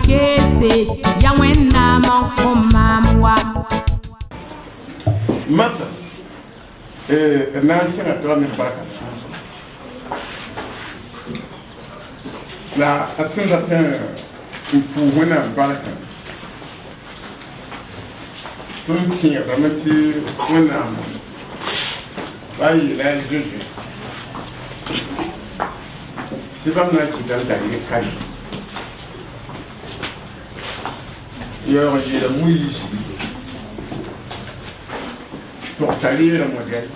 keese yaa Wẽnnaam n kõ maam wa. Masa na n kẽnga tɩ ne barka la a sẽn dat n pʋʋs Wẽnnaam barka tɩ m tẽegdame tɩ Wẽnnaam ba a yeela a Zoe-zoe tɩ bãmb na n kɩta n tar yel-kare yaoog n yeela Moyiisi togsa reera modɛl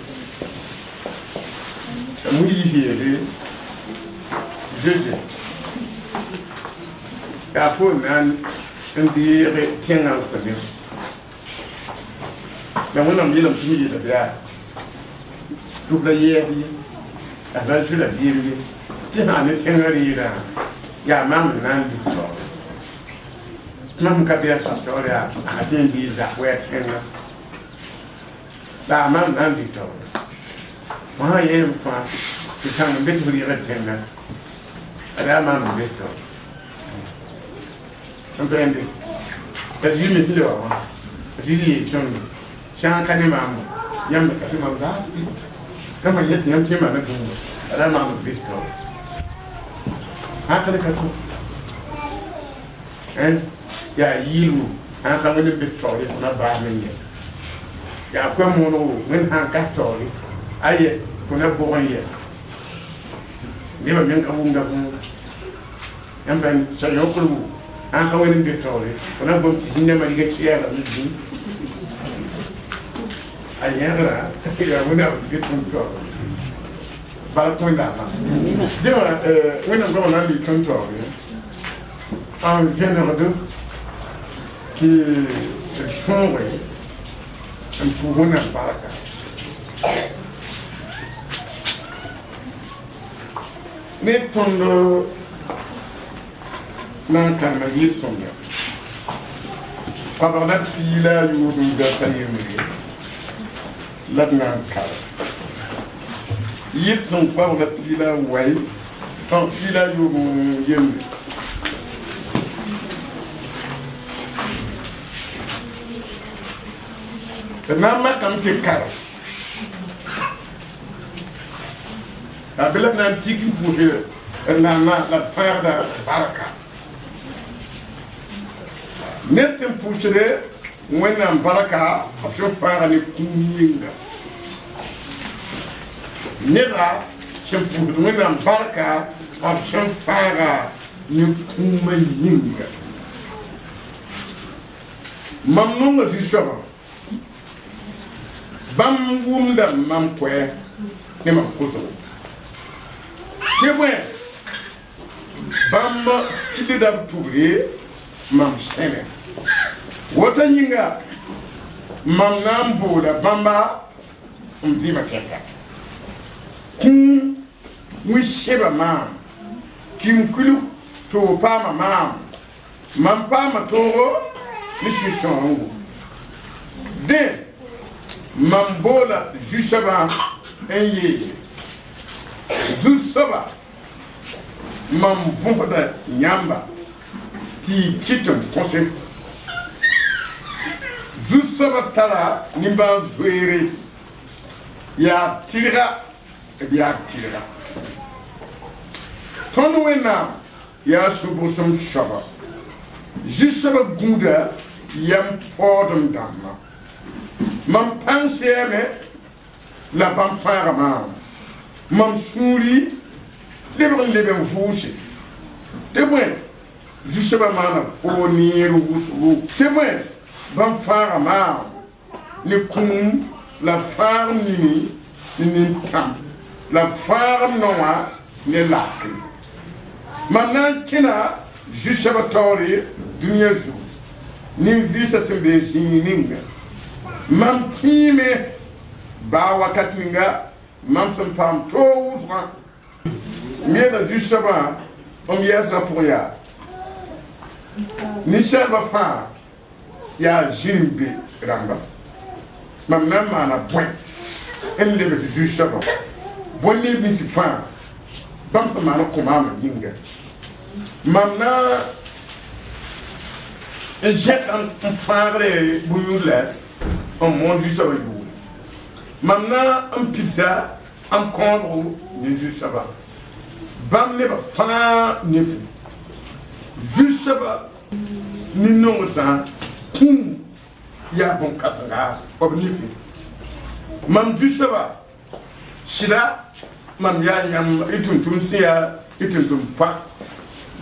t'a Moyiis yeele Zoe-zoe yaa fo n na n deege tẽngã n kõ neb la Wẽnnaam yeelame tɩ m yeela bɩ yaa tɩ b la yɛɛb ye la b la zoe la beem ye tɩ sã ne tẽngã reerã yaa maam n na n lik taoore tɩ mam ka be a soab taoor yaa a tẽ n dee zak wa a tẽngã la a maam n na n lik taoore fo sã yeelame fãa tɩ sãng n be tɩ f reegd tẽngã ad yaa maam n be taoore n pẽende t'a zĩ me sẽn le wa wã a zĩ yeel tõndo sã n ka ne maam yãmb ka tɩ mam laafɩ tɩ mam yet tɩ yãmb tẽ maana bũmb ad yaa maam n be taoore sã ka le ka tũ yaa yɩɩlmo sã n ka wẽnd n be taoore fo na baam n yɛ yaa koɛ-monego wẽnd sã n kas taoore a yɛ fo na bʋg n yɛ nebã meng ka wʋmda võor yãmb bãmb sã yõkr wu sã n ka wẽnd n be taoore fo na gom tɩ zĩnda mariga tɩyɛɛlame zĩ a yẽgra yaa Wẽnnaam n be tũud taoore bala tõe naamã dẽ wã Wẽnnaam goamã na n lʋɩ tõnd taoore n vẽnegd tɩ d tõoge n pʋʋs Wẽnnaam barka ne tõnd na n kãnema yel-sõmya koabg la piig la a yood n gasa yembre la d na n kara yel-sõm koabg la piig la a wai piig la a yoob n yembre d na n makame tɩ kara la bɩ la d na n tik n pʋʋsd d naana la d fãagda barka ned sẽn pʋʋsde Wẽnnaam barka b sẽn fãaga ne kũum yĩnga neda sẽn pʋʋsd Wẽnnaam barka b sẽn fãaga ne kũumã yĩnga mam nonga zu-soabã bãmb wʋmda mam koɛɛ ne mam kʋsgo tɩ bõe bãmb pidda b tʋbre mam sẽne woto yĩnga mam na n boola bãmba n vɩɩmã tɛka kũum wĩ-sẽba maam kĩnkulu toog paama maam mam paama toogo ne sũ-sãoongo dẽ mam boola zu-soabã n yeele zu-soaba mam bõsda yãmba tɩ y kɩt n kõse zu-soabã tara nimbãan-zoeere yaa tɩrga b yaa tɩrga tõnd Wẽnnaam yaa sũ-bʋgsem soaba zu-soabã gũuda yam paoodem dãmbã mam pãng sɛɛme la bãmb fãaga maam mam sũuri lebg n leb n vʋʋse tɩ bõe zu-soabã maana foo neer wʋsgo tɩ bõe bãmb fãaga maam ne kũum la fãag nini ne nintãm la fãag noã ne lakre mam na n kẽna zu-soabã taoore dũniyã zugu nin-vɩɩsã sẽn be zĩig ninga mam tẽeme baa wakat ninga mam sẽn paam toog wʋsgã m yeela zu-soabã m yɛɛsrã pʋgẽ yaa ninsaalbã fãa yaa zĩr n be rãmba mam na n maana bõe n lebg zu-soabã bõn-neb nins fãa bãmb sẽn maan n kõ maamã yĩnga mam na N zẽk n fãagre bũn-yũudla n moon zu-soabã yʋʋre mam na n pidsa n kõodgo ne zu-soabã bãmb nebã fãa nifẽ zu-soabã nin-nongedsã kũum yaa bõn-kãsenga b nifẽ mam zu-soabã sɩda mam yaa yãmb y tʋm-tʋmd sẽn yaa y tʋm-tʋm pã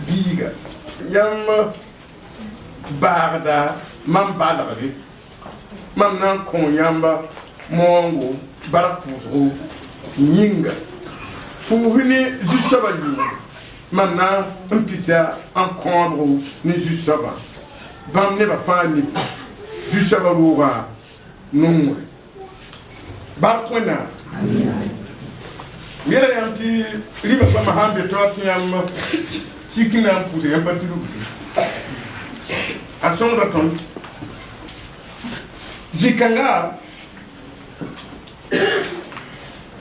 biiga yãmb baagda mam balgre mam na n kõ yãmba moongo bark pʋʋsgo yĩnga pʋʋs ne zu-soabã yʋʋre mam na n pidsa n kõodgo ne zu-soabã bãmb nebã fãa nifẽ zu-soabã roogã nongre bark wẽnnaam yɛla yãmb tɩ rĩmã bãmba sãn be taoor tɩ yãmb sik n na n pʋʋsa yãmb pa tudgde a sõngda tõnd zĩ-kãnga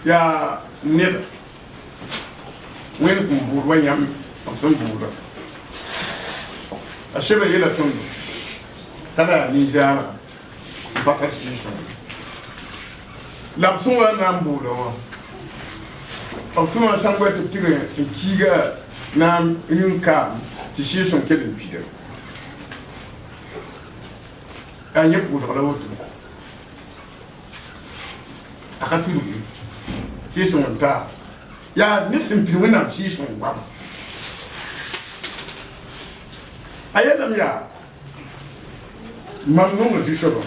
yaa neda wẽnd kũm bʋʋd wa yãmb b sẽn bʋʋda a seba yela tõndo t'a la yaa nin-zaarga n pa tar sɩɩg-sõng la b sẽn wa n na n bʋʋda wã b tʋma sãn goa tɩ b tɩg n kiiga na n yũ kaam tɩ sɩɩg-sõng kell n pida a yẽ pʋʋsg la woto a ka tudge sɩɩg-sõng n taa yaa ned sẽn pid wẽnnaam sɩɩg-sõng goama a yeelame yaa mam nonga zu-soabã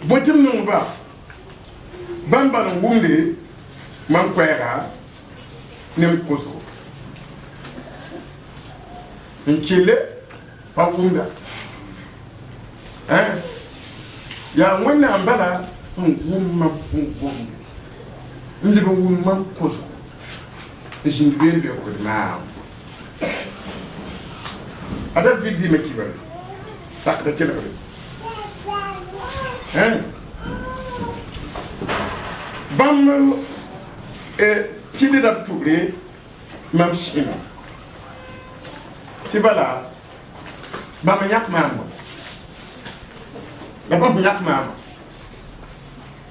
bõe tɩ m nongba bãmb bal n wʋmde mam koɛɛga ne m kosgo n kele pa wʋmda yaa wẽnnaam bala n wʋm mam n gomde n leb n wʋm mam kosgo n zĩnd beem beoogd maam a David vɩɩmã kibame sakda kelgre bãmb pidda b tʋbre mam sẽma tɩ bala bãmb yãk maambo la bãmb yãk maama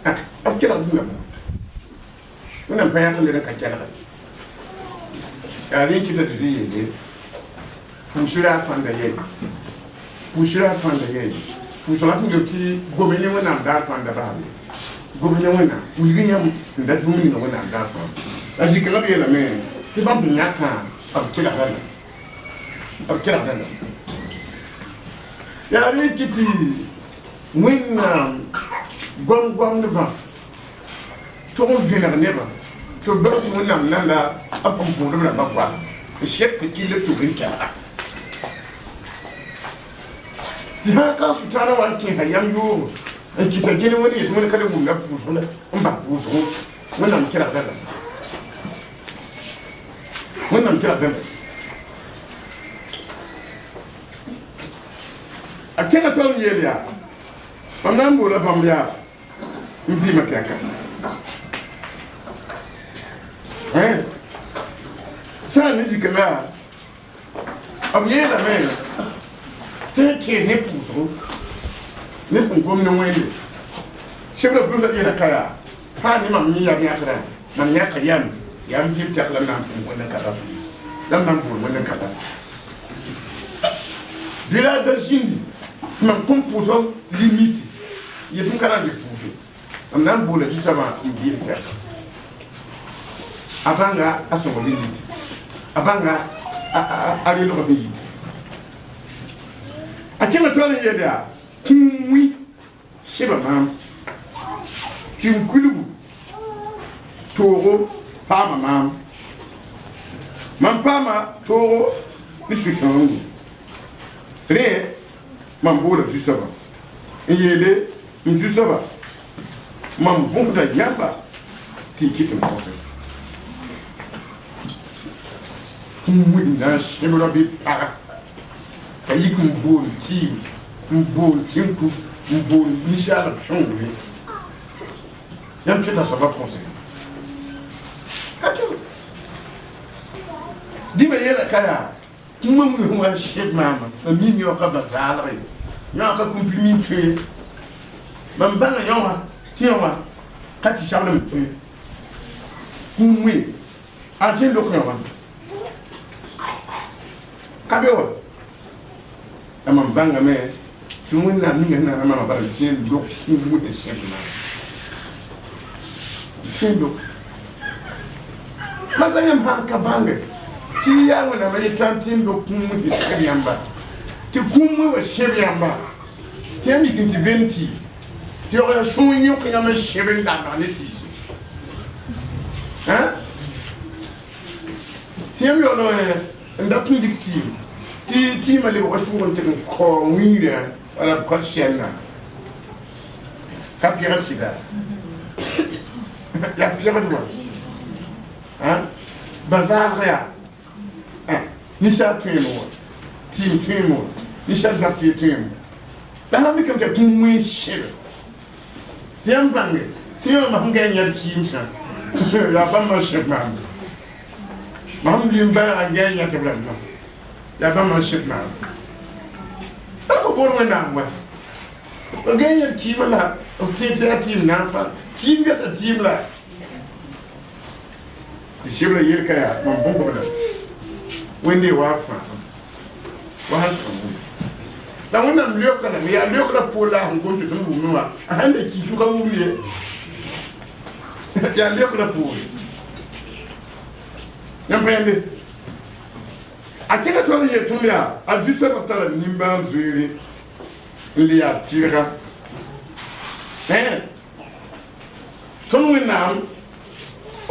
b kelg zũnga wẽnnaam pa yãk ned n ka kelge yaa rẽ kɩta tɩ yeele pʋʋsra a fãnda yɛy pʋʋsra a fãnda yɛy pʋʋsgã tɩ lob tɩ gome ne wẽnnaam daar fãnda baabe gome ne wẽnnaam wilg yãmb n dat bũmb ninga wẽnnaam daar fãnda la zĩ-kãngã b yeelame tɩ bãmb sẽn yãkã b kelgda la b kelgda la yaa rẽ kɩ tɩ wẽnnaam goam-goamdbã tʋg n vẽneg nebã tɩ b bao tɩ wẽnnaam nanda b põm-pʋʋdb rãmbã goam n sɛk tɩ kɩll b tʋbr n kelga tɩ sã n ka sʋtãanã wa n kẽesa yam yoogo n kɩta gẽne wẽnd yetɩ wẽnd ka le wʋmda pʋʋsg la n bas pʋʋsgo wẽnnaam kelgda la wẽnnaam kelgda la a kẽngã tol n yeel yaa mam na n boola bãmb yaa n vɩɩmã tɛka sã n ne zĩ-kãngã b yeelame tɩ n kẽed ne pʋʋsgo ne sẽn gom ne wẽnde sebra pʋʋsã yeela ka yaa fãa ne mam yẽ yam yãkrã mam yãka yam yaa m vɩɩm tɛk la m na n pʋʋs wẽnd n ka rasem la m na n bool wẽnd n ka rasem bɩ la da zĩndi tɩ mam kõn pʋʋsg limite yetɩ m ka na n le pʋʋse mam na n boola zu-soabã n vɩɩm tɛka a bãnga a sõng limite a bãnga a relg b yite a kẽngã tol n yeel yaa kũum wĩ sɩba maam tɩ n kulgu toogo paama maam mam paama toogo ne sũ-sãoongo rẽ mam boola zu-soabã n yeele m zu-soaba mam bõsda yãmba tɩ y kɩt n põse kũum wĩ na n sẽbra bɩ paga ka yik n bool tɩɩm n bool tĩnku n bool ninsaalb sõngre yãmb tɩ ta soabã põse ka tɩ dĩmã yeela ka yaa Kũumã wĩsẽ wa sẽb maama mam mim yõ ka bazaalg ye yõ ka kũm-pilmi n tõe mam bãnga yõ wã tɩ yõ wã ka tɩ saglem n tõe kũum wẽ a tɩ n lok yõ wã ka be wa la mam bãngame tɩ wẽnnaam ninga sẽn na n maama bala n tẽ n lok kũum wẽ sẽb maama tẽ n lok masã yãmb sãn ka bãnge tɩ yaa wẽnnaam a yetã tɩ n lok kũum wẽ sẽb yãmba tɩ kũum wẽ wa sẽb yãmba tɩ yãmb yik n tɩ ven tɩ tɩ yaoog yaa sõor yõk yãmb n sẽb n labg ne tɩɩse tɩ yãmb yaool n dat n dɩk tɩɩm tɩ tɩɩmã lebg wa sʋʋg n tɩg n kao wĩirã wala b ka sɛnna ka pẽgd sɩda yaa pẽgd wã bazaalg yaa ninsaal tõeeme wã tɩɩm tõeeme wã ninsaal zab tɩ tõeeme la sãn mikame tɩ kũum wẽ sẽbe tɩ yãmb bãnge tɩ yõ mam sẽn gaa yãd kɩɩmsã yaa bãmb n sẽb maam mam lʋɩ n bãaga n gaa yã tɩ b rãmbã yaa bãmb n sẽb maam la fo boor wẽnnaam wa b gaa yãd kɩɩmã la b tẽ tɩ yaa tɩɩm na n fa kɩɩm yata tɩɩm la sẽbra yelka yaa mam bõkb la wẽnde wa fãa wa sãn tõe la wẽnnaam leoka lame yaa leokra poor la a sẽn gom tɩ tõnd wʋmẽ wã a sãn da kiisem ka wʋm ye yaa leokra poore yãmb pa yãmbe a kẽnga tõnd n yet tõnd yaa a zu-soabã tara nimbãan zoeere n le yaa tɩrga tõnd wẽnnaam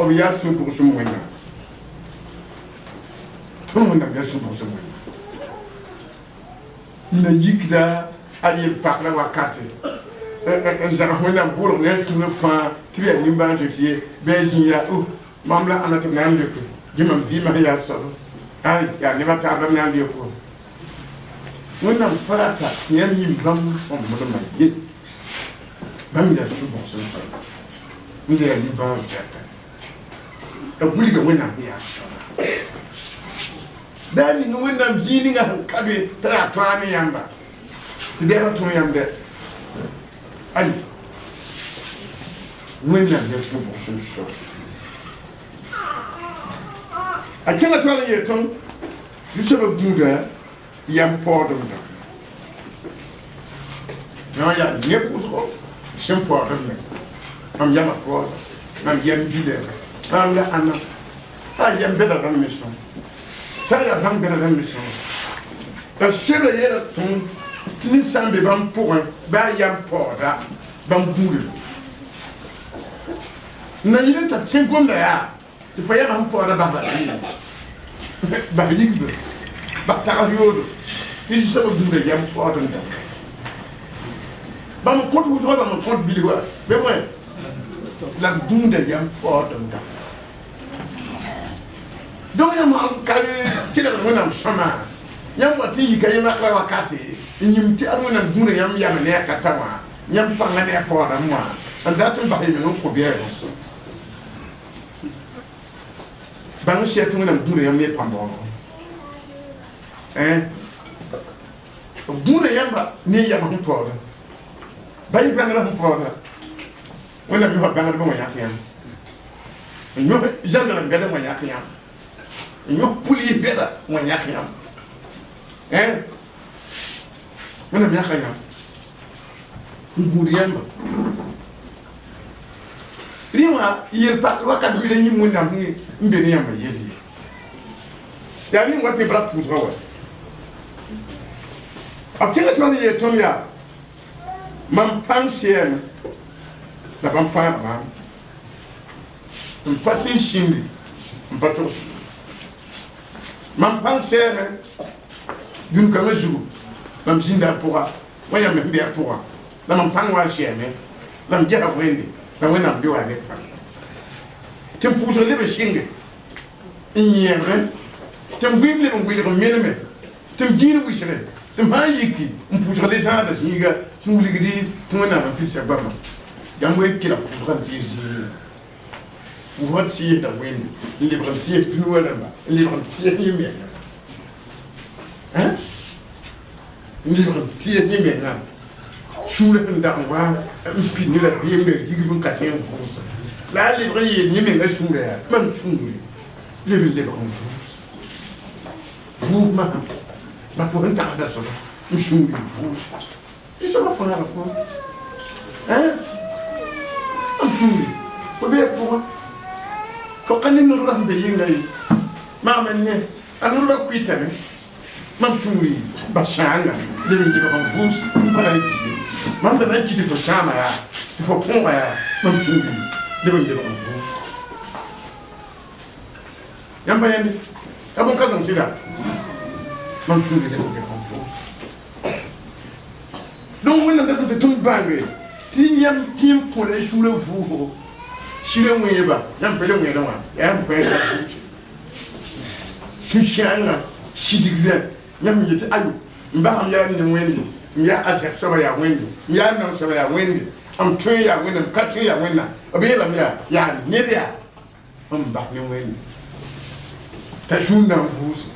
b yaa sũ-bʋgsem wẽnnaam tõnd wẽnnaam yaa sũ-bʋgsem wẽnnaam n na yikda a yel-pakrã wakate n zãgs wẽnnaam bʋʋlg ne a sũurã fãa tɩ b yaa nimbãan zoet ye bɩ a zĩ yaa mam la ãnna tɩ b na n leoke dẽ mam vɩɩmã sẽn yaa soab ay yaa neb a taab la b na n leok wẽnnaam pa rata tɩ yãmb yĩm bãmb sõmbdmã ye bãmb yaa sũ-bʋgsem soaba n le yaa nimbãan zoeta la wilga wẽnnaam yaa soaba bɩ a ning wẽnnaam zĩig ninga sẽn ka be t'a yaa tõa ne yãmba tɩ bɩ a pa tõe yãmb dɛ ay wẽnnaam yaa sũ-bʋgsem soaba a kẽnga toal n yeel tõnd zu-soabã gũuda yam paoodemda yõ yaa neb wʋsgo sẽn paood b meng mam yamã paooda mam yam bilã mam la ãnna a yam bɛda rãmb me sõm sã n yaa bãmb bɛda rãmb me sõm la sebra yeela tõnd tɩ ned sã n be bãmb pʋgẽ bɩ a yam paooda bãmb gũudã n na yɩl n ta tẽ gomda yaa tɩ fa yama sẽn paooda basba bas yigdo bas tags yoodo tɩ zu-soabã gũudã yam paood n dãmba bãmb kõt wʋsgã bãmb n kõt bilg wa bɩ bõe la b gũudã yam paood n dãmba donc yãmb sãn ka kelgd wẽnnaam sõma yãmb wa tɩ n yika yẽ makra wakate n yĩm tɩ ad wẽnnaam gũudã yãmb yame ne a ka ta wã yãmb pãnga ne a paoodame wã n dat n bas y meng n kõ bɛɛgo bãng sɛ tɩ wẽnnaam gũudã yãmb ne pãmbaoogã b gũudã yãmba ne yam sẽn paooda ba yɩ bãngrã sẽn paooda wẽnnaam yõsa bãngdbã wã yãk yãmb n yõs zãngrã bɛda wã yãk yãmb n yõs pʋl-yɩs bɛda wã yãk yãmb wẽnnaam yãka yãmb n gũud yãmba rẽ wã yel-pak wakat bila yĩm wẽnnaam n be ne yãmba yell ye yaa rẽ wa tɩ b ra pʋʋsgã wa b kẽnga tõnd n yeel tõnd yaa mam pãng sɛɛme la bãmb fãag maam n pa tɩ n sĩndi n pa togs mam pãng sɛɛme dũni-kãngã zugu mam zĩnda a pʋga wa yãmb sẽn be a pʋga la mam pãng wa n sɛɛme la m gesa wẽnde la wẽnnaam be wa ne pãng tɩ m pʋʋsg leb n sɩnge n yẽebdẽ tɩ m gʋɩɩm leb n wɩlg n meneme tɩ m gĩin wɩsge tɩ m sã n yiki n pʋʋsg le zãada zĩiga sẽn wilgdi tɩ wẽnnaam n pidsa goamã yãmb wee kelg pʋʋsgã n tɩ zĩigã pʋʋsgã tɩ yesda wẽnde n lebg n tɩ yes dũni wã rãmba n lebg n tɩ yes yẽ menga N lebg n tɩ ne mengã sũurã sẽn dag n wa n pid ne rabeem la rigb n ka tẽ n vʋʋsa la a lebg n yeel yẽ menga sũurã yaa mam sũure leb n lebg n vʋʋs vʋʋs masã ba fo sẽn tagsda soaba m sũure vʋʋs tɩ soaba fãaga fo m sũure fo bee pʋgã fo ka ne nodrã sẽn be yɩnga ye maam n ne a nodrã kuitame mam sũure ba sãanga leb n lebg n vʋʋs n pa na n kiye mam da na n ki tɩ fo sãama yaa tɩ fo põoga yaa mam sũure leb n lebg n vʋʋs yãmb pa yẽnde a bõn ka zãng sɩda mam sũure leb n lebg n vʋʋs donc wẽnnaam dat tɩ tõnd bãnge tɩ yãmb tẽem kõ la y sũurã vʋʋsgo sɩrã wẽeba yãmb pa le wẽedẽ wã yaa yãmb pa sũ-sãangã sidgdã yãmb yetɩ ayo n basam yaa ne wẽnde n yaa a zɛk soaba yaa wẽnde n yaa nam soaba yaa wẽnde m tõe yaa wẽnde m ka tõe yaa wẽnna b yeelame yaa yaa ned yaa n bas ne wẽnde t'a sũur na n vʋʋse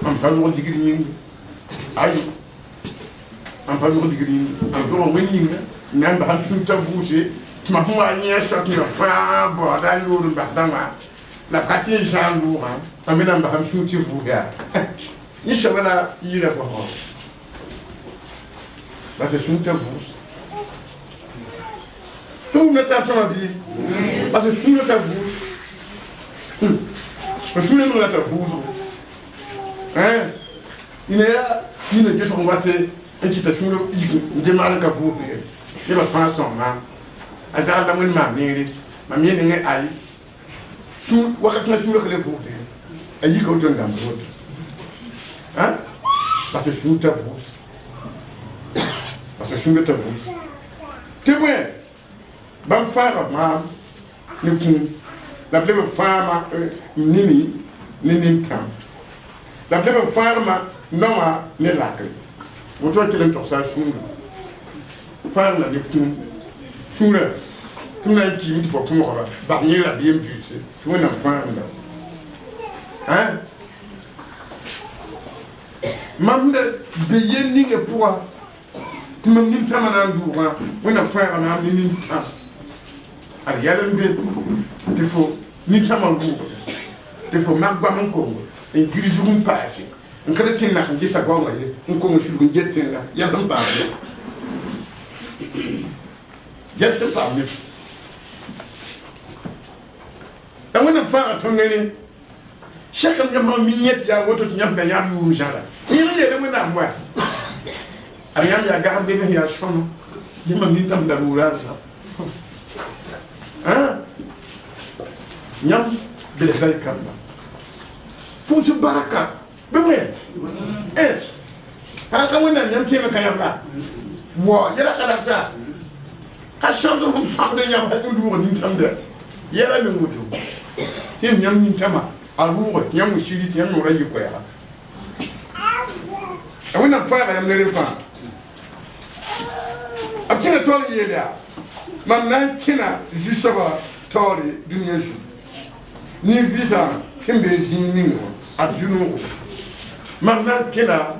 m pa log digd yĩnga ayo m pa log digd yĩnga m tog wẽnd yĩnga n na n bas n sũur t'a vʋʋse tɩ mam sẽn wa yẽ soat neba fãa baooda a loor n basdã wã la b ka tɩ n zãag loogã mam me na n bas m sũur tɩ vʋʋs yaa yẽ soaba la yɩɩra basgo parce sũur t'a vʋʋs tɩ wʋmda taab sõma bɩ parce sũurã t'a vʋʋs sũurã nonga t'a vʋʋsgo yĩna yaa yĩna gesg n wa tɩ n kɩta sũurã yik n dɩ maan n ka vʋʋsd ye nebã fãa sõng maam a zagl la wẽnd maam neere mam yẽ nengẽ ayi sũur wakat kãngã sũurã ka le vʋʋsd ye a yika woto n dãmb woto parce sũur t'a vʋʋs parce sũurã t'a vʋʋs tɩ bõe bãmb fãaga maam ne kũum la b leb n fãagma nini ne nintãm la b leb n fãagma naowã ne lakre woto wa kell n togsa a sũurã fãagla ne kũum sũurã tɩ m na n kiime tɩ fo põogba bas yẽ rabeem zuiise tɩ wẽnnaam fãagda mam da be yel ninga pʋga tɩ mam nintãmã na n dʋʋgã wẽnnaam fãaga maam ne nintãm ad yɛl n be tɩ fo nintãmã rʋʋgda tɩ fo mak goam n kongo n gir zug n paase n ka tɩ nak n gesa goamã ye n kong sulg n get tẽnga yɛl n paam ne yɛl sẽn paam ne la wẽnnaam fãaga tõnd nere sɛkam yãmb mi yẽ tɩ yaa woto tɩ yãmb da yãb yʋʋm zãra tɩ yẽ yeele wẽnnaam wa ad yãmb yaa gagd bem yaa sõma yẽ mam nintãmb da rʋʋra d yãmb belsda y kamba pʋʋs baraka bɩ bõe sã ka wẽnnaam yãmb tẽeme ka yãmb la wa yɛla ka labta ka sõmsg sẽn pãbd yãmb sẽn rʋʋg nintãmda yɛla me woto tɩ yãmb nintãmã a rʋʋga tɩ yãmb shiri tɩ yãmb noorã yɩ koɛɛga a wẽnnaam fãaga yãmb ned n fãa b kẽnga taoor n yeel yaa mam na n kẽna zu-soabã taoore dũniyã zugu nin-vɩɩsã sẽn be zĩig ning wã ad zu-noogo mam na n kẽna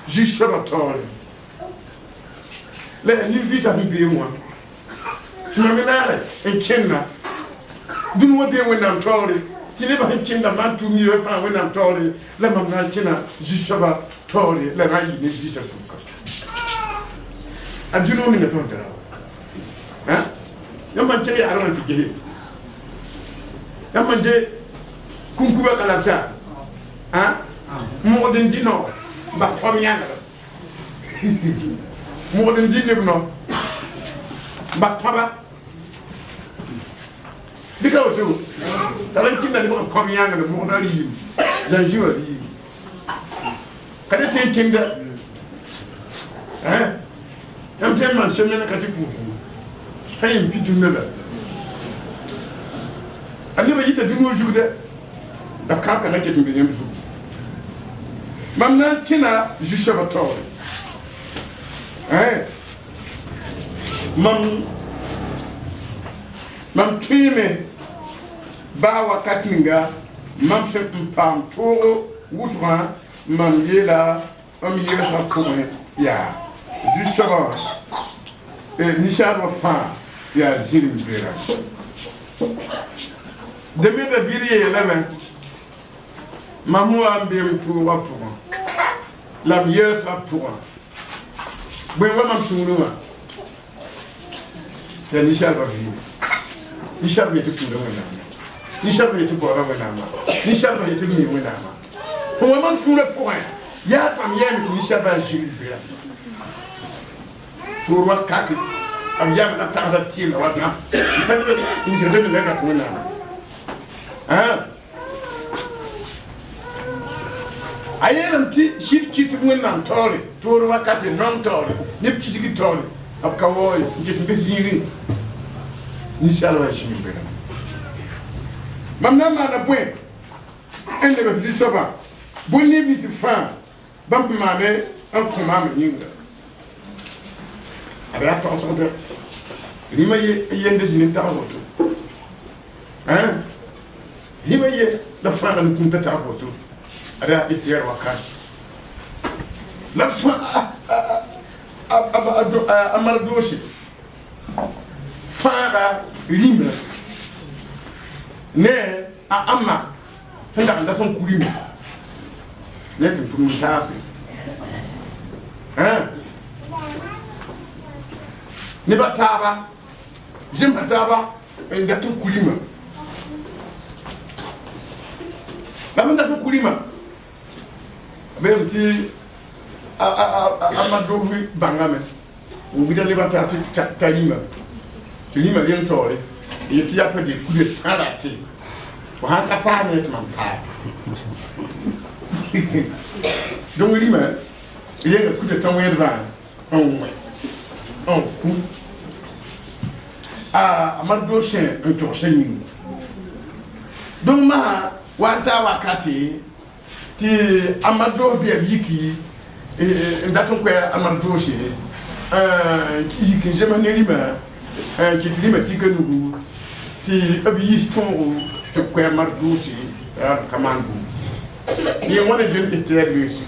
zu-soabã taoore la yaa nin-vɩɩsã sẽn beẽ wã tɩ mam me naage n kẽnna dũni wã bee wẽnnaam taoore tɩ nebã sẽn kẽnda maan tʋʋm yirã fãa wẽnnaam taoore la mam na n kẽna zu-soabã taoore la na n yɩ ne vɩɩsã sʋka a dũni wã ninga tõnd tara wa yãmb n kẽng yaadgã tɩ gese yãmb n de kũnkubã ka labsa mogd n dɩ nao bas xom yãngda mogd n dɩ neb nao bas pãba bɩ ka woto t'a ra n kẽnda neb n kõm yãngda mogdã rɩɩm zãnzĩ wã rɩɩm ka de tɩ n kẽnda yãmb tɩ n maan sẽm ka tɩ pʋʋsẽ ka yẽm pi dũnna la a nebã yita dũni wã zugda la b kaab kãngã ket n be yãmb zug mam na n kẽna zu-soabã taoore mam tõeeme baa wakat ninga mam sẽn n paam toogo wʋsgã mam yeela M yɛlsgã pʋgẽ yaa zu-soabã ninsaalbã fãa yaa zĩrim-berã dẽ me David yeelame mam wa n be m tʋʋgã pʋgẽ la m yɛlsgã pʋgẽ bõe wa mam sũurẽ wã yaa ninsaalbã vɩɩme ninsaalbã yetɩ kũuda Wẽnnaam ninsaalbã yetɩ baooda Wẽnnaamã ninsaalbã yetɩ mi Wẽnnaamã fo wa mam sũurã pʋgẽ yaa pam yɛɛme tɩ ninsaalbã yaa zĩrim-berã toor wakate b yam la tagsa tɩɩmda wa nam n zɩgd b menga rat Wẽnnaamã a yeelame tɩ sɩd kɩt Wẽnnaam taoore toor wakate nong taoore neb kisg taoore b ka waoore n ket n be zĩigẽ ninsaalbã zĩig-berã mam na n maana bõe n lebs zu-soabã bõe neb nins fãa bãmb sẽn maane n kõ maam yĩnga ad yaa tagsgdã rĩmã yende zĩni n tags woto rĩmã ye la fãaga ne kũm t'a tags woto ad yaa tɛɛr wakat la fãa a mar doose fãaga rĩmã ne a ãmba sẽn dag n dat n ku rĩmã ne tɩ tʋmd saase neba taaba zẽmsã taaba n dat n ku rĩmã la b dat n ku rĩmã b yeelame tɩ a madoos bãngame n wida neba taab tɩ ta rĩmã tɩ rĩmã reng taoore yetɩ yaa pa dee kude tãra tɩ fo sãn ka paame tɩ mam paam donc rĩmã renga kuda tã wẽedbã n wẽ n ku a mardoosẽ n togsã yĩnga donc masã wa n taa wakate tɩ a mardoos bɩa b yiki n dat n koɛ a mardoose yik n zems ne rĩmã n kɩt rĩmã tika nugu tɩ b yis tõogo tɩ b koɛ a mardoose ka maan bũmb yẽ wãna dẽnd tɩ tɛɛr loeese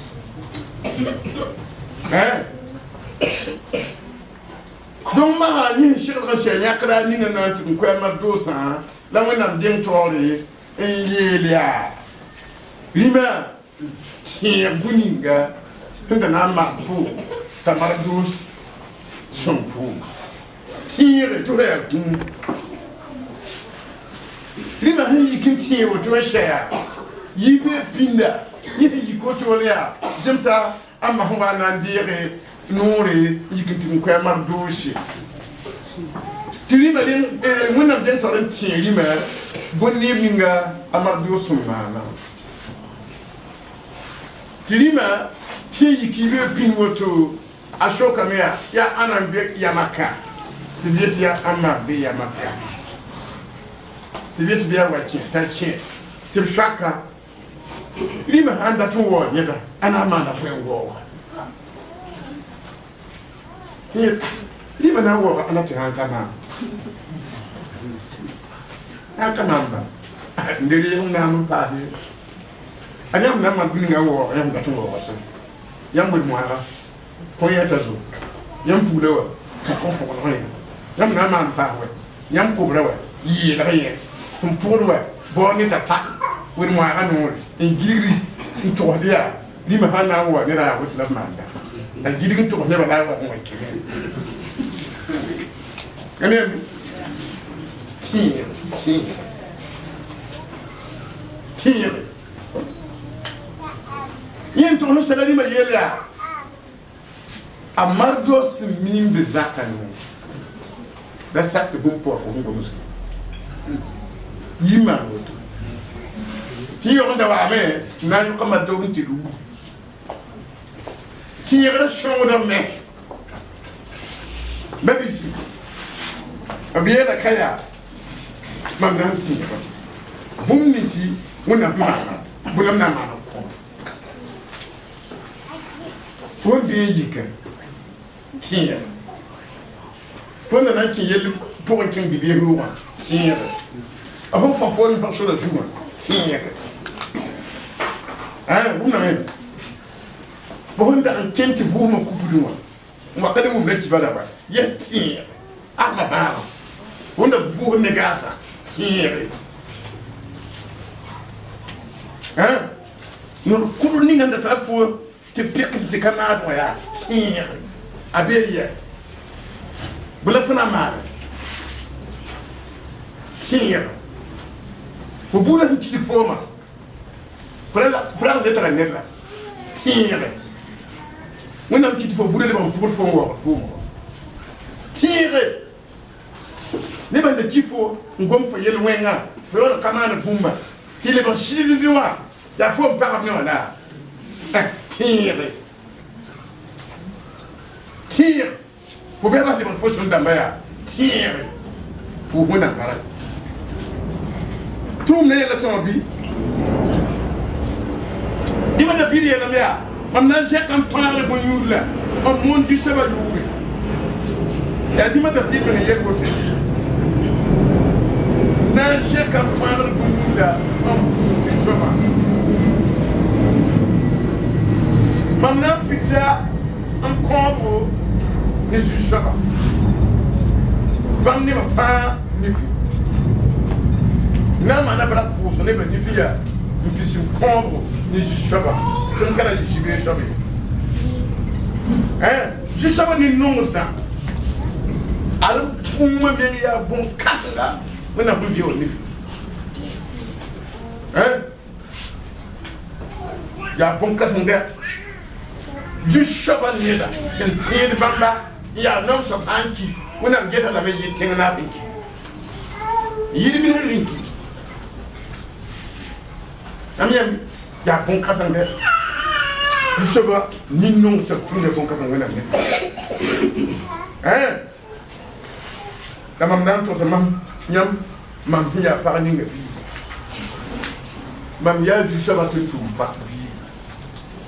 donc masã yẽ sẽn segl n sɛ yãkra ninga na n tɩ n koɛ mardoosã la Wẽnnaam deng taoore n yeel yaa rĩmã tẽeg bũ-ninga sẽn da na n mak fo t'a mardoos sõng foom tẽege tɩ f ra yaa kũum rĩmã sẽn yik n tẽeg woto n sɛya yiibee pĩnda yẽ sẽn yik woto la yaa zemsa a ma sẽn wa na n deege noore yik n tɩ n koɛ mardoose tɩ rĩmã Wẽnnaam dẽn taoor n tẽeg rĩmã bõn-neeb ninga a mardoos sẽn maana tɩ rĩmã sẽn yik yiibee pĩnd woto a sokame yaa yaa ãna n be yamaka tɩ b yet yaa ãmba n be yamaka tɩ b yet bɩ yaa wa kẽ t'a kẽ tɩ b soaka rĩmã sãn dat n waoog yẽda a na n maana fo n waooga tɩ rĩmã na n waooga ãna tɩ sãn ka maam sãn ka maam ba n de reeg n naam n paase a yãmb na n maan bũ-ninga n waooga yãmb dat n waooga sã yãmb wed-moaaga kõ yã t'a zo yãmb pugla wa fõk n fõglg yẽ yãmb na n maan paas wɛ yãmb kobra wa yeelg yẽ n pʋgd wa bao ne t'a ta wed-moaagã noore n gilgri n togsd yaa rĩmã sãn na n wa neda yaa woto la b maanda la gilg n togs nebã la a wa n wa kẽne tẽeg tẽeg tẽeg yẽ n togs n sɛla rĩmã yeel yaa a mardoos sẽn miim b zaka noor la sak tɩ bũmb pʋga fo sẽn gomsd yi maan woto tɩ yõgenda waame n na n yõk a mardoos n tɩ ruugu tẽegrã sõngdame ba bisi b yeela ka yaa mam na n tẽega bũmb ninsi Wẽnnaam maana bũmb na n maan n kõ fo n bee yika tẽega fo na n kẽ yell pʋgẽ kẽng bibiis roogã tẽega b sẽn fõ fo n sora zugã tẽega wʋmdame Fo sẽn dag n kẽnd tɩ vʋʋsmã kubdẽ wã n wa ka ne wʋmda kiba la wa yɛ tẽege asma bãagã fo da vʋʋs ne gaasã tẽege nor kʋd ninga n da tara fo tɩ pɩk n tɩ ka naad wã yaa tẽege a bee yɛ bɩ la fo na maane tẽege fo buudã sẽn kɩtg foomã fo ra le tara ned la tẽege wẽnnaam kɩt fo buudã lebg n pʋgd fo n waoogd foomã tẽege nebã n da ki fo n gom fo yel-wẽngã fo yaool n ka maand bũmba tɩ lebg sɩdd wã yaa fo n pagb ne wã la tẽege tẽeg fo bɛɛbã lebg fo sẽn dãmba yaa tẽege pʋʋs wẽnnaam bara tʋʋm ne yɛla sõma bɩ dɩma David yeelame yaa mam na n zẽk n fãagd bõn-yũud la n moon zu-soabã yʋʋre yaa dĩmã David meng n yel woto na n zẽk n fãagd bõn-yũud la n pʋʋs zu-soabã mam na n pidsa n kõobo ne zu-soabã bãmb nebã fãa nifi na n maana bra pʋʋsg nebã nifi yaa n pis n kõobo ne zu-soabã tɩ m ka ra yɩ zu-bees soab ye zu-soabã nin-nongdsã ad b kũumã meng yaa bõn-kãsenga wẽnnaam sẽn vɩ wã nifi yaa bõn-kãsenga zu-soabã neda n tẽed bãmba n yaa naom soab sã n ki wẽnnaam geta lame yɩ tẽng naab n ki n yɩd min rĩnki am yãmb yaa bõn-kãsengda zu-soabã nin-nongdsã kũnda bõn-kãseng wẽnnaam ne la mam na n togsa mam yãmb mam sẽn yaa pag ninga bii mam yaa zu-soabã tɩ tʋʋm vak bii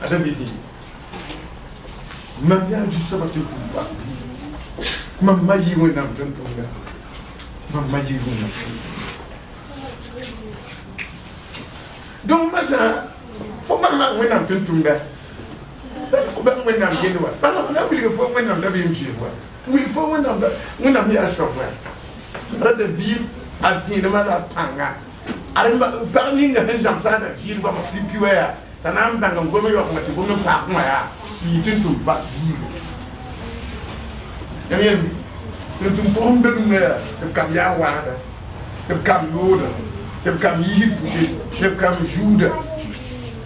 a David sẽn mam yaa zu-soabã tɩ tʋʋm vak bii mam ma yɩ wẽnnaam tʋm-tʋmda mam ma yɩ wẽnnaam donc masã fo masã wẽnnaam tʋm-tʋmda fo bãng wẽnnaam gend wa bala fo na wilg fo wẽnnaam dabeem sɩɩs wa wilg fo wẽnnaam wẽnnaam yaa soab wa ra David a vẽenemã la a pãnga ad pag ninga sẽn zãmsa a David goamã pipi wa yaa t'a na n bãng n gom yaoogmã tɩ gom n paak wã yaa yɩ tɩ n tʋm bak biiga yãmb yẽmbe tɩ n tʋm pʋgẽ be rũndã yaa tɩ b kam yaa wagda tɩ b kam yooda tɩ b kam yiisd pʋse tɩ b kam zuuda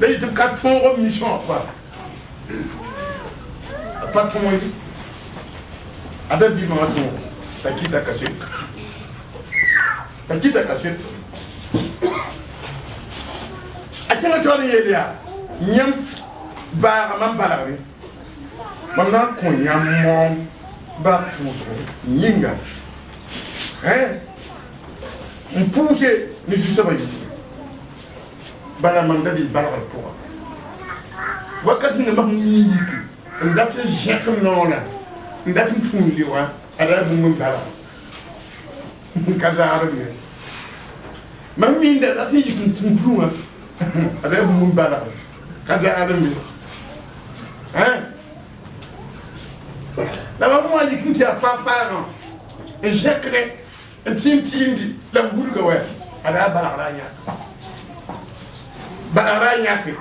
la yɩ tɩ b ka tõog mission pa a pa tõog ye a David mãngã tõog t'a kɩta kaset t'a kɩta kaset a kẽngã taoor n yeel yaa yãmb baaga mam balgre mam na n kõ yãmb moom bala pʋʋsgo yĩnga n pʋʋse ne zu-soabã yʋʋre bala mam David balgr pʋga wakat ninga mam mi yiki n dat n zẽk n noorã n dat n tũud le wã a ra bũmb n balg n ka zaadem ye mam minda dat n yik n tũud wã a ra bũmb n balg ka zaadem ye la mam wã yik n tɩ yaa fãag-fãagã n zẽkdẽ n tĩm tɩɩmdi la m wudga wɛ a ra balgra a yãke balgra a yãke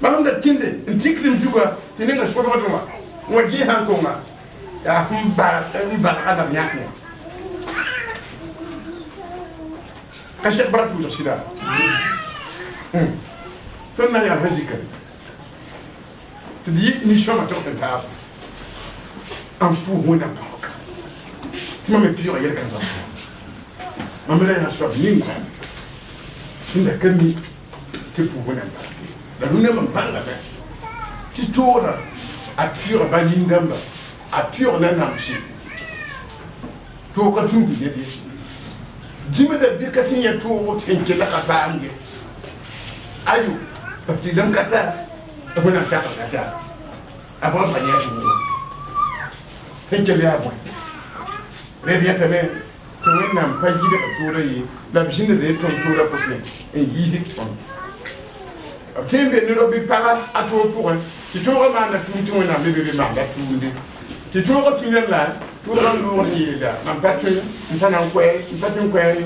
mam da tĩnde n tikd m zuga tɩ ninga sobgdẽ wã wã gɩ sãn konga yaa sẽn balga lam yãk wã ka sɛk bra pʋʋsg sɩda tõnd na n yaa sã zika tɩ d yɩ nin-sõma tɩg sẽn taas n pʋʋs wẽnnaam pãoka tɩ mam me pɩʋʋga yel-kãngã mam ra yaa soab ninga sẽn da ka mi tɩ pʋʋs wẽnnaam barke la rũndã mam bãngame tɩ toora a pɩʋʋga ba nin-dãmba a pɩʋʋg na namse toog ka tũud ned ye dĩmã David ka tɩ yẽ toogo tɩ n kella ka paam ye ayo b tɩ ka tar wẽnnaam sakr ka tar a baoosga yẽ toogo sẽn kell yaa bõe red yẽtame tɩ wẽnnaam pa yɩdg toorã ye la b zĩnd re tõnd toorã pʋsẽ n yiisd tõnd Tẽn be ne rao bɩ paga a toog pʋgẽ tɩ toogã maanda tʋʋm tɩ Wẽnnaam be be maanda tʋʋmde tɩ toogã fĩna la toogã n loogd n yeela mam pa tõe n pa na n koɛɛ n pa tɩ n koɛɛ ye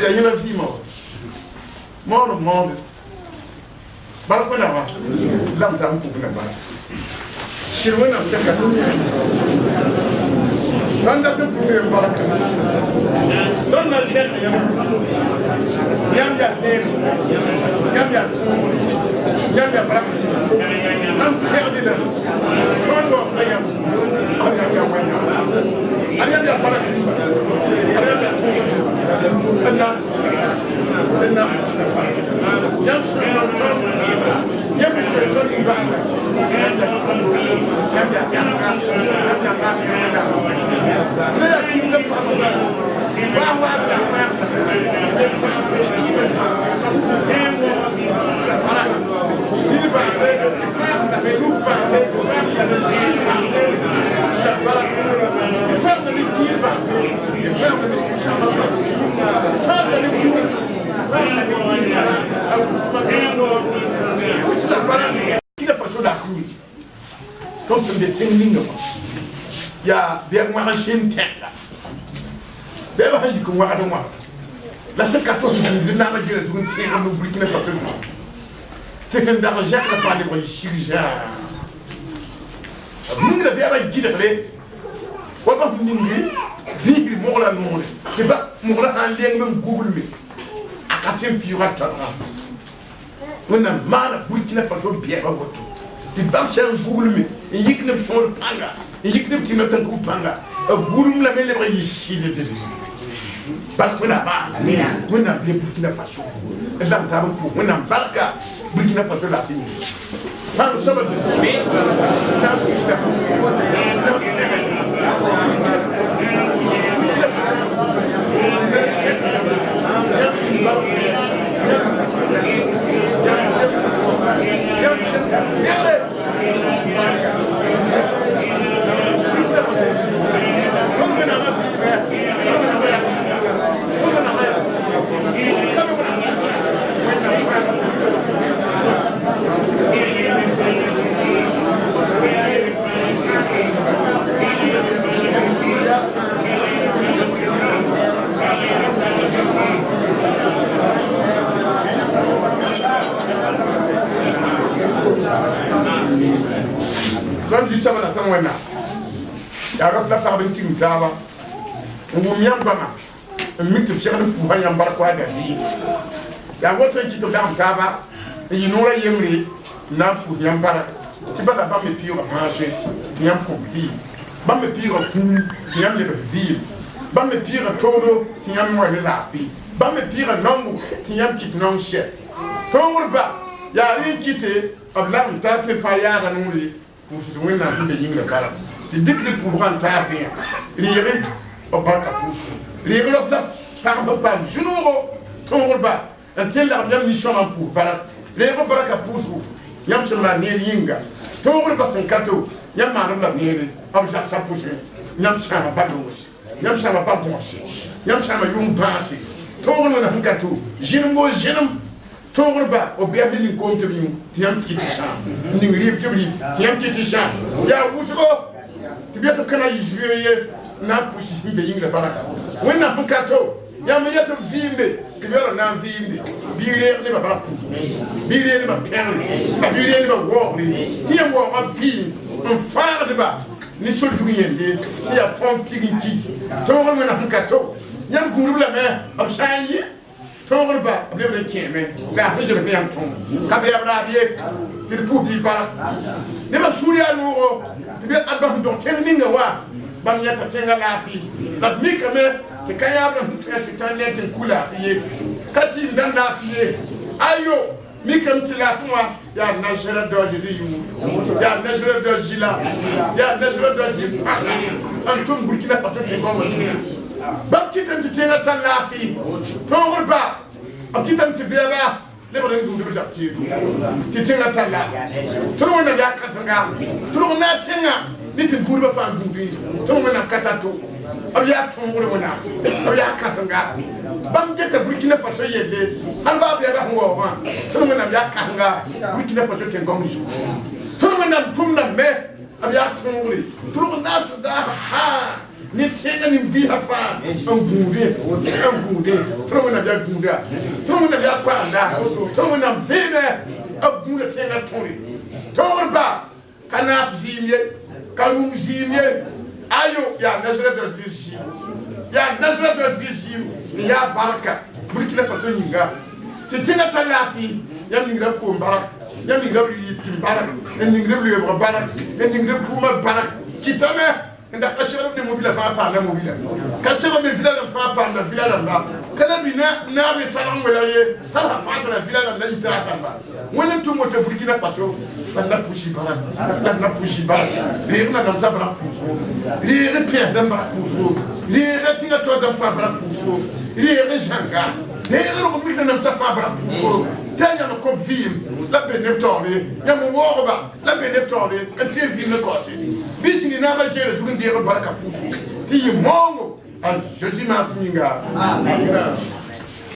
yaa yẽla vɩɩmã wa maood maoode bark Wẽnnaamã la m tar n pʋgna bala sɩd Wẽnnaam tɛka tõnd dat n pʋs yem barka tõnd na n zẽk yãmb yãmb yaa tẽeb yãmb yaa tʋʋmre yãmb yaa bark yãmb pẽgd la tõnd waoogda yãmb ad yãmb yaa Wẽnnaam ad yãmb yaa bark rĩmba ad yãmb yaa tʋʋmr rĩmba n na yãmb sẽn nong tõnd yãmb n zoe tõnd nimbãanega yãmb yaa sõndo yãmb yaa yãmga yãmb yaa maam yẽmda ne yaa kũum la paam waa waag la fãa yem pãase nid pãase fãamdame rug pãase fãamdame ziir pãase la bala fãamdame kiir pãase fãamdame sũ-sãama pãase fãamdame kũum fãamdame tɩ a wut la bala kila faso la kũum tõnd sẽn be tẽng ninga wã yaa bɩ a wãg n sẽn tẽnga bɩ a sẽn yik n wagd n wãgd la sẽn ka tʋs n zĩnd naamã gɩrã zug n tẽegd n Burkina Faso zugu tɩ sẽn dag n zãkda fãa lebg n sig zãa b ningra bɩ a ba gɩdgre wa bas ningi biisri moglã noore tɩ ba moglã sã n leng n guglme a ka tɩ n pɩʋʋga tadga Wẽnnaam maana Burkina Faso bɛɛbã woto tɩ bãmb sã n guglme n yik ne b sõor pãnga n yik ne b tɩ tãnk pãnga b gulum lame lebg n yɩ sɩd bark Wẽnnaam Wẽnnaam bɩ Burkina Faso d lam taab n pʋʋs Wẽnnaam barka Burkina Faso laafɩ yĩnga pãng soaba na n pʋʋsda tõnd zu-soabã la tõnd Wẽnnaam yaa rap la pagb n tigim taaba n wʋm yãmb goama n mik tɩ b segd n pʋʋsã yãmb bark wa David yaa woto n kɩt tɩ b lagem taaba n yɩ noorã yembre n na n pʋʋs yãmb bark tɩ bala bãmb me pɩʋʋga maase tɩ yãmb kõ vɩɩm bãmb me pɩʋʋga kũum tɩ yãmb lebg vɩɩm bãmb me pɩʋʋga toodo tɩ yãmb wa ne laafɩ bãmb me pɩʋʋga nongo tɩ yãmb kɩt nong sɛ tõogr ba yaa rẽ n kɩte b lagem taab ne fãa yaada noore pʋʋsd Wẽnnaam sẽn be yĩngrã bala tɩ dɩk tɩ pʋʋsgã n taabdẽ yã reeg b barka pʋʋsgo reeg rab la pagb b paam zũ-noogo tõogr ba n tẽ n lagem yãmb nin-sõma n pʋʋs bark reeg b barka pʋʋsgo yãmb sẽn maan neer yĩnga tõogr ba sẽn ka to yãmb maaneb la neere b zagsã pʋsẽ yãmb sãama ba dongse yãmb sãama ba bõgse yãmb sãama yʋng bãase tõogr wẽna sẽn ka to zĩnem woo zĩnem tõogr ba b bɩa ne nin-koom tɩ b yũ tɩ yãmb tɩ tɩ sãam n ning rɩɩb tɩ b rɩ tɩ yãmb tɩ tɩ sãam yaa wʋsgo tɩ bɩa tɩ b ka na n yiis wee ye n na n pʋs sẽn be yĩngrã barka Wẽnnaam sẽn ka to yãmb n yet b vɩɩmde tɩ b yaool na n vɩɩmde bɩ reeg nebã bark pʋʋsgo bɩ reeg nebã pẽgre bɩ reeg nebã waoogre tɩ yãmb waoogã vɩɩm n fãagdba ne sor zug yẽnde tɩ yaa fãa pig n ki tõogr Wẽnnaam sẽn ka to yãmb gũudb lame b sã n yɩ tõogr ba b lebd n kẽeme la a sẽn zems ne yãmb tõog ka bɩ b raab ye tɩ d pʋʋs bɩ bark nebã sũur yaa noogo tɩ bɩ ad bas n dog tẽng ninga wa bãmb yãta tẽngã laafɩ la b mikame tɩ ka yaabd sẽn tõe a sʋtã ne tɩ n ku laafɩ ye ka tɩɩm dãmb laafɩ ye ayo mikame tɩ laafɩ wã yaa nazara dao Zezi yʋʋr yaa nazara dao zɩla yaa nazara dao zĩ pãnga n tʋm Burkina Faso tẽn-gõngã zugu bãmb kɩtame tɩ tẽngã tar laafɩ tõogr ba b kɩtame tɩ bɛɛba lebg n duud b zab teedo tɩ tẽngã tar laafɩ tõnd Wẽnnaam yaa kãsenga tʋlg na a tẽngã ne tɩ gũudbã fãa gũudẽ tõnd Wẽnnaam ka tar to b yaa tõogr Wẽnnaam b yaa kãsenga Bãmb geta Burkina Faso yelle hal baa bɩa bas n waoogã tõnd Wẽnnaam yaa kãsenga Burkina Faso tẽn-gõng zugu tõnd Wẽnnaam tʋmdame b yaa tõogre tʋlg naas daasã fãa ne tẽngã nin-vɩɩsã fãa n gũudẽ n gũudẽ tõnd Wẽnnaam yaa gũuda tõnd Wẽnnaam yaa koaanda tõnd Wẽnnaam vẽeme b gũuda tẽngã tõre tõogr ba ka naaf zɩɩm ye ka rũm zɩɩm ye ayo yaa nasra tɩ zɩ zɩɩm yaa nasra tɩ zɩ zɩɩm n yaa barka Burkina Faso yĩnga tɩ tẽngã tar laafɩ yãmb ningra b koom bark yãmb ningra b tɩm bark n ningd b leoobg bark n ningd b tʋʋmã bark kɩtame n da ka segd b ne mobila fãa paanda mobila ka segd b ne vila rãmb fãa paanda vila rãmba ka la bi naab ne talg n welg ye tara sã fãa tara vila rãmb la yita a rãmba Wẽnd n tʋm woto Burkina Faso la d na pʋsi bark la d na pʋsi bark reeg na namsã bark pʋʋsgo reeg pẽesdã bark pʋʋsgo reeg tẽngã taoodã fãa bark pʋʋsgo reeg zãnga reeg rog mik na namsã fãa bark pʋʋsgo tɩ a yãmb kõ vɩɩm la be neb taoore yãmb n waoogba la be neb taoore n tɩ vɩɩm ne kaoose bɩ zĩni naabã geera zug n deeg barka pʋʋsgo tɩ yɩ maoongo a Zozi maas yĩnga. Amen.